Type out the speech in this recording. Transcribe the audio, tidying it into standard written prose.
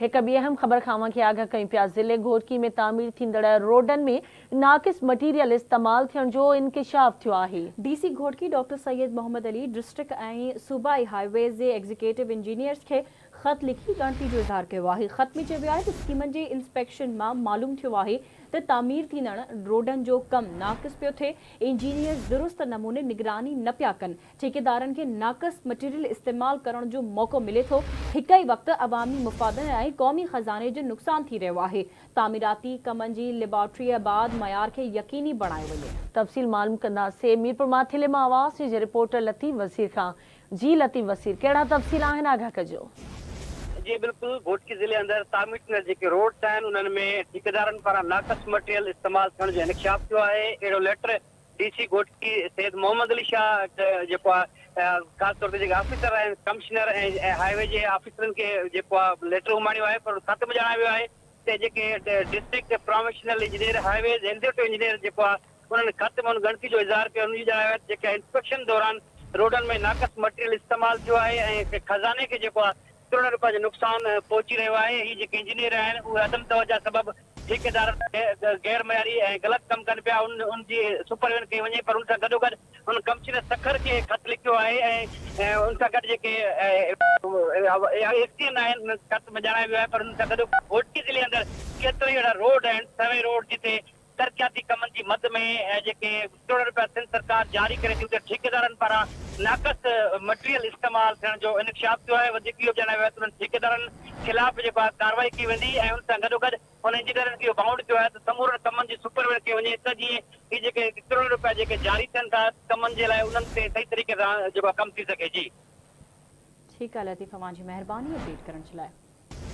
هڪ ٻي اهم خبر کان اوهان کي آگاهه ڪيون پيا، ضلعي گهوٽڪي ۾ تعمير ٿيندڙ روڊن ۾ ناقص مٽيريل استعمال ٿيڻ جو انڪشاف ٿيو آهي. D C Ghotki doctor Syed Muhammad Ali district ۽ صوبائي هاء ويز جي ايگزيڪيٽو انجنيئرز کي خط لکي ڳڻتي جو اظهار ڪيو آهي. خط ۾ چيو ويو آهي ته اسڪيمن جي انسپيڪشن مان معلوم ٿيو آهي ته تعمير ٿيندڙ روڊن جو ڪم ناقص پيو ٿئي، انجنيئرز درست نموني نگراني نه پيا ڪن. ٺيڪيدارن کي ناقص مٽيريل استعمال ڪرڻ جو موقعو ملي ٿو، هڪ ئي وقت عوامي مفادن ۽ قومي خزاني جو نقصان ٿي رهيو آهي، تعميراتي ڪمن جي ليبارٽريء بعد معيار کي يقيني بڻايو وڃي. تفصيل معلوم ڪنداسين ميرپورماٿيلي مان آواز نيوز جي رپورٽر لطيف وزير کان، جي لطيف وزير ڪهڙا تفصيل آهن آگاهه ڪجو. جي بلڪل گهوٽڪي ضلعي اندر تعمير ٿيندڙ جيڪي روڊس آهن انهن ۾ ٺيڪيدارن پاران ناقص مٽيريل استعمال ٿيڻ جو انڪشاف ٿيو آهي اهڙو letter D C Ghotki Syed Muhammad Ali Shah جيڪو آهي خاص طور تي جيڪي آفيسر آهن ڪمشنر ۽ هاء وي جي آفيسرن کي جيڪو آهي ليٽر اماڻيو آهي پر خط ۾ ڄاڻايو ويو آهي ته جيڪي district provincial engineer highways executive engineer جيڪو آهي انهن خط ۾ ان ڳڻتي جو اظهار ڪيو انهن ڄاڻايو آهي ته جيڪا انسپيڪشن دوران روڊن ۾ ناقص مٽيريل استعمال ٿيو آهي ۽ خزاني کي جيڪو آهي ڪروڙين روپيا جو نقصان پهچي رهيو آهي هي جيڪي انجنيئر آهن اهي عدم توجه سبب ٺيڪيدار غير معياري ۽ غلط ڪم ڪن پيا ان ان جي سپرويزن ڪئي وڃي پر ان سان گڏوگڏ ان ڪمشنر سکر کي خط لکيو آهي ۽ ان سان گڏ جيڪي ايس ڊي اين آهن انهن خط ۾ ڄاڻايو ويو آهي پر ان سان گڏوگڏ گهوٽڪي ضلعي اندر ڪيترائي اهڙا روڊ آهن سوين روڊ جتي ترقياتي ڪمن جي مد ۾ جيڪي ڪروڙين رپيا سنڌ سرڪار جاري ڪري ٿي اتي ٺيڪيدارن پاران ناقص مٽيريل استعمال ٿيڻ جو انڪشاف ٿيو آهي وڌيڪ اهو به ڄاڻايو ويو آهي ته انهن ٺيڪيدارن خلاف جيڪو آهي ڪارروائي ڪئي ويندي ۽ ان سان گڏوگڏ انهن انجنيئرن کي اهو بائونڊ ڪيو آهي ته سمورن ڪمن جي سپرويزن ڪئي وڃي ته جيئن هي جيڪي ڪروڙين رپيا جيڪي جاري ٿين ٿا ڪمن جي لاء انهن تي صحيح طريقي سان جيڪو آهي ڪم ٿي سگهي جي. ٺيڪ آهي لطيف اوهان جي مهرباني اپڊيٽ ڪرڻ جي لاء.